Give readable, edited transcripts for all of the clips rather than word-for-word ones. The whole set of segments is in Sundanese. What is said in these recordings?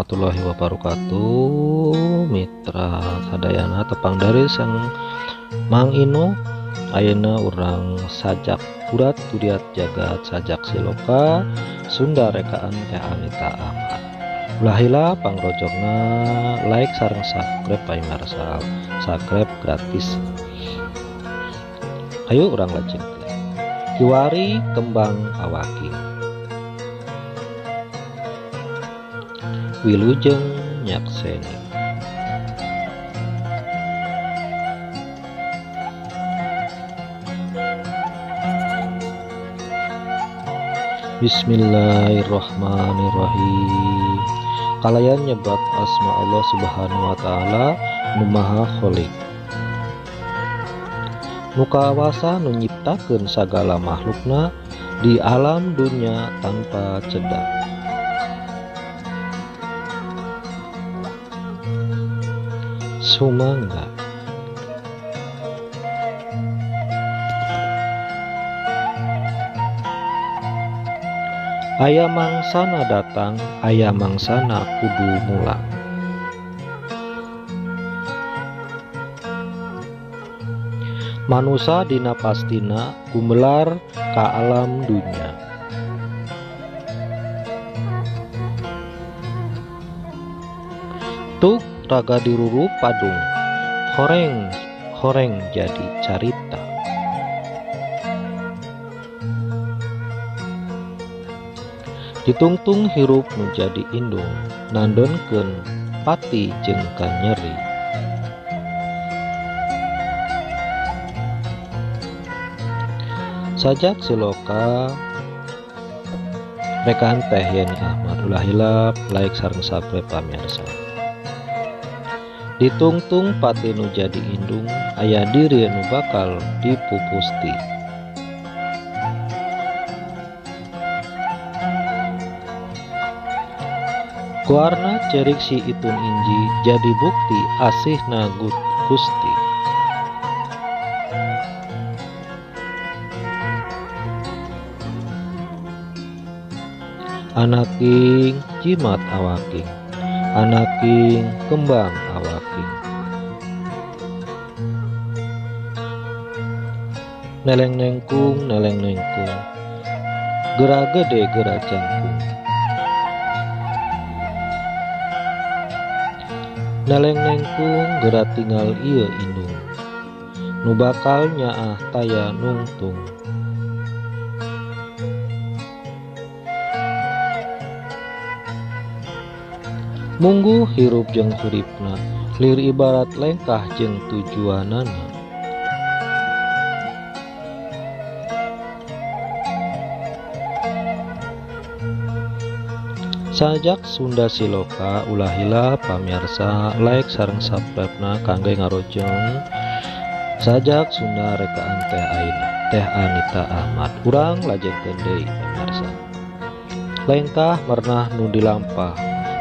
warahmatullahi wabarakatuh. Mitra sadayana tepang dari sang Mang Ino. Ayeuna urang sajak urat duriat jagat sajak siloka Sunda rekaan Teh Anita Ahmad. Ulah hilap pangrojokna like sareng subscribe pamirsa. Subscribe gratis. Ayo urang lajeng. Kiwari kembang awaking. Wilujeng nyakseni. Bismillahirrahmanirrahim. Kalayan nyebat asma Allah Subhanahu wa taala nu Maha Khalik. Nu kawasa nu nyiptakeun sagala makhlukna di alam dunya tanpa ceda. Sumangga. Aya mangsana datang, aya mangsana kudu mulang. Manusa dina pastina gumelar ka alam dunya. Tuk raga diruru padung, horeng horeng jadi carita. Ditungtung hirup nu jadi indung, nandonkeun pati jeung kanyeri. Sajak siloka rekaan Teh Yeni Ahmad. Ulah hilap like sareng subscribe pamirsa. Ditungtung pati nu jadi indung, aya diri nu bakal dipupusti. Kuarna cerik si itun inji jadi bukti asihna Gusti. Anaking jimat awaking, anaking kembang awaking. Neleng nengkung, neleng nengkung, gera gede gera jangkung. Neleng nengkung gera tinggal ieu indung, nu bakal nyaah taya nungtung. Mungguh hirup jeung huripna, lir ibarat lengkah jeung tujuanana. Sajak Sunda Siloka ulah hilap pamirsa like sareng subscribe-na kangge ngarojong sajak Sunda rekaan Teh Aina Teh Anita Ahmad. Urang lajengkeun deui pamirsa. Lengkah mernah nu dilampah,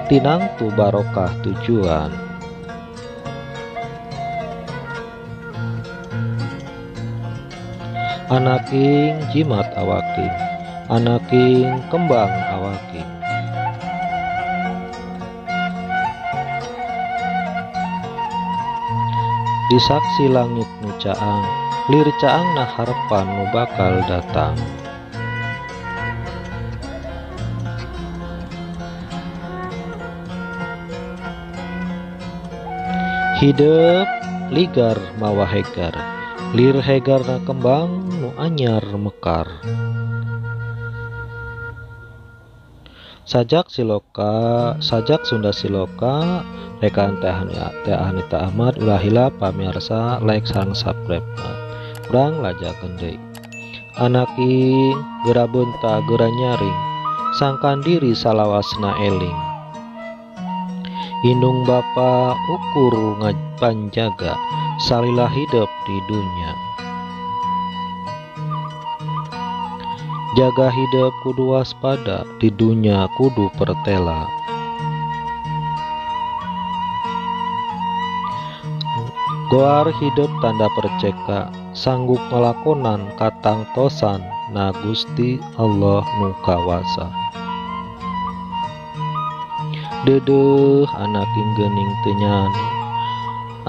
tinangtu barokah tujuan. Anaking jimat awaking, anaking kembang awaking. Disaksi langit nu caang, lir caang na harepan nu bakal datang. Hidep ligar mawa hegar, lir hegar na kembang nu anyar mekar. Sajak siloka, sajak Sunda Siloka rekaan Teh Anita Ahmad. Ulah hilap pamirsa like sareng subscribe. Urang lajakeun deui. Anaking gera beunta gera nyaring, sangkan diri salawasna eling. Indung bapa ukur panjaga, salilah hidup di dunya. Jaga hidup kudu waspada, di dunya kudu pertela. Goar hidup tanda perceka, sanggup ngelakonan katangtosan na Gusti Allah nu kawasa. Deudeuh anaking geuning teu nyana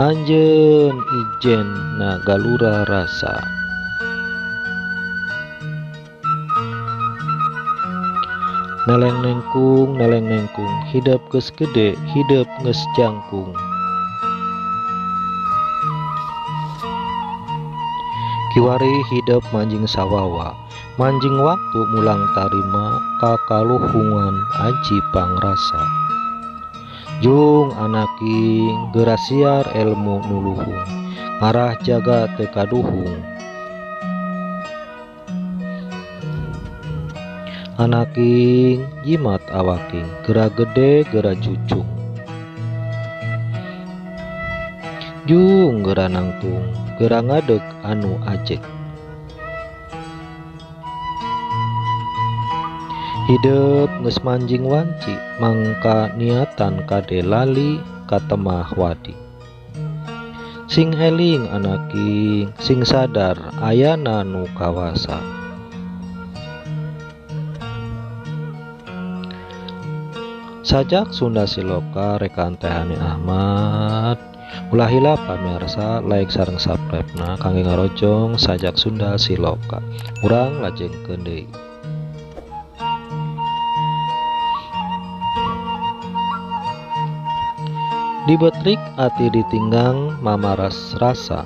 anjeun ijen na galura rasa. Neleng nengkung neleng nengkung hidep geus gede hidep geus jangkung. Kiwari hidep manjing sawawa manjing waktu mulang tarima kakaluhungan aji pangrasa. Jung anaking geura siar elmu nu luhung ngarah jaga teu kaduhung. Anaking jimat awaking geura gede geura cucung. Jung geura nangtung geura ngadeg anu ajeg. Hidep geus manjing wanci mangka niatan kade lali katemah wadi. Sing eling anaking sing sadar ayana nu kawasa. Sajak Sunda Siloka rekaan Teh Ani Ahmad. Ulah hilap pamirsa like sareng subscribe na kangge ngarojong Sajak Sunda Siloka. Urang lajengkeun deui. Dibetrik ati ditinggang mamaras rasa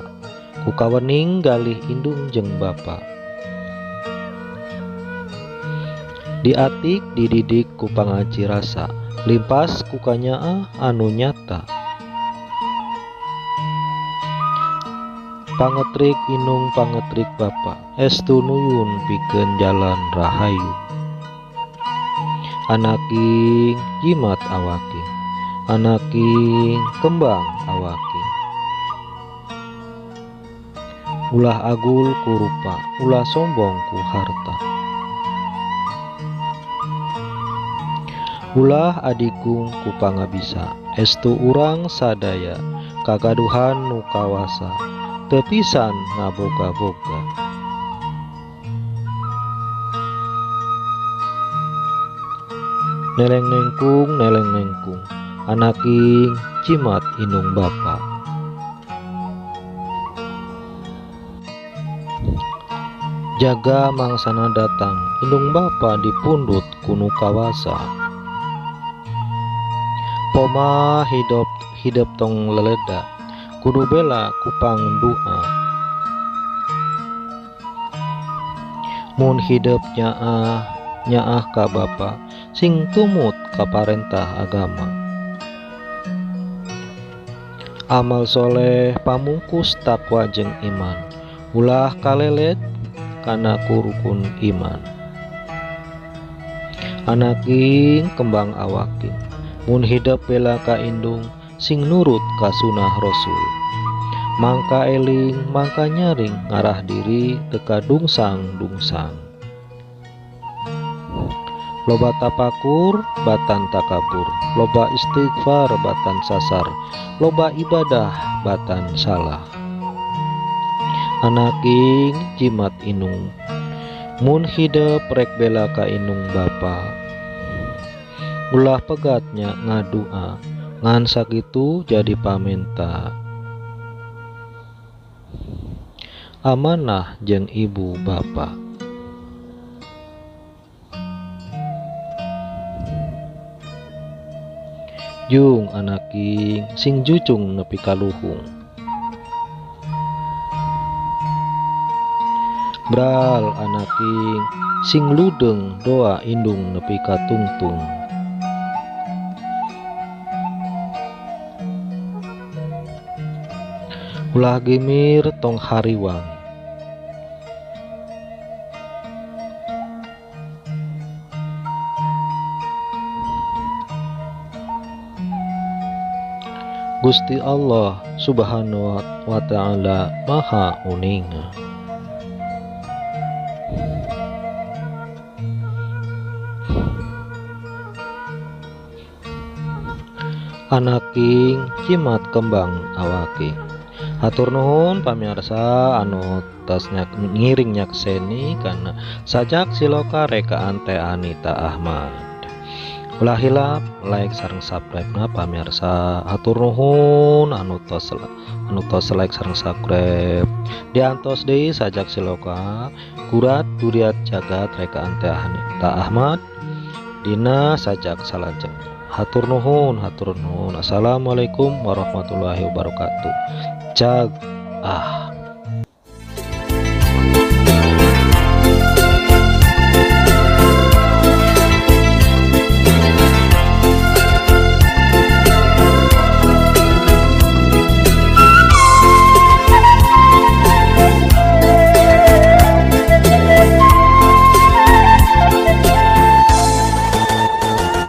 ku kawening galih indung jeung bapa. Diatik dididik ku pangaji rasa limpas ku kanyaah anu nyata. Pangetrik indung pangetrik bapa estu nuyun pikeun jalan rahayu. Anaking jimat awaking anaking kembang awaking. Ulah agul ku rupa ulah sombong ku harta. Ulah adigung ku pangabisa estu urang sadaya kagaduhan nu kawasa teu pisan ngaboga-boga. Neleng nengkung neleng nengkung anaking jimat indung bapa. Jaga mangsana datang indung bapa dipundhut ku nu kawasa. Poma hidup hidup tong leleda kudu bela ku pangdua. Mun hidup nyaah nyaah ka bapa sing tumut ka parentah agama. Amal soleh pamungkus takwa jeung iman ulah kalelet kana kurukun iman. Anaking kembang awaking mun hidep bela ka indung sing nurut ka sunah rasul. Mangka eling mangka nyaring ngarah diri teu kadungsang-dungsang. Loba tapakur batan takabur, loba istighfar batan sasar, loba ibadah batan salah. Anaking jimat inung mun hidep rek bela ka indung bapa. Ulah pegatnya ngadua ngan sakitu jadi pamenta. Amanah jeung ibu bapa. Jung anaking sing jucung nepi ka luhung. Bral anaking sing ludeung doa indung nepi ka tungtung. Ulah gemir tong hariwang. Gusti Allah Subhanahu wa ta'ala Maha Uninga. Anaking jimat kembang awaking. Hatur nuhun pamirsa anu tos ngiring nyakseni kana Sajak Siloka rekaan Teh Anita Ahmad. Ulah hilap like sareng subscribe na pamirsa. Hatur nuhun anu tos like sareng subscribe. Diantos deui Sajak Siloka Gurat Duriat Jagat rekaan Teh Ta Ahmad dina sajak salajengna. Hatur nuhun, hatur nuhun. Assalamualaikum warahmatullahi wabarakatuh. Jag ah.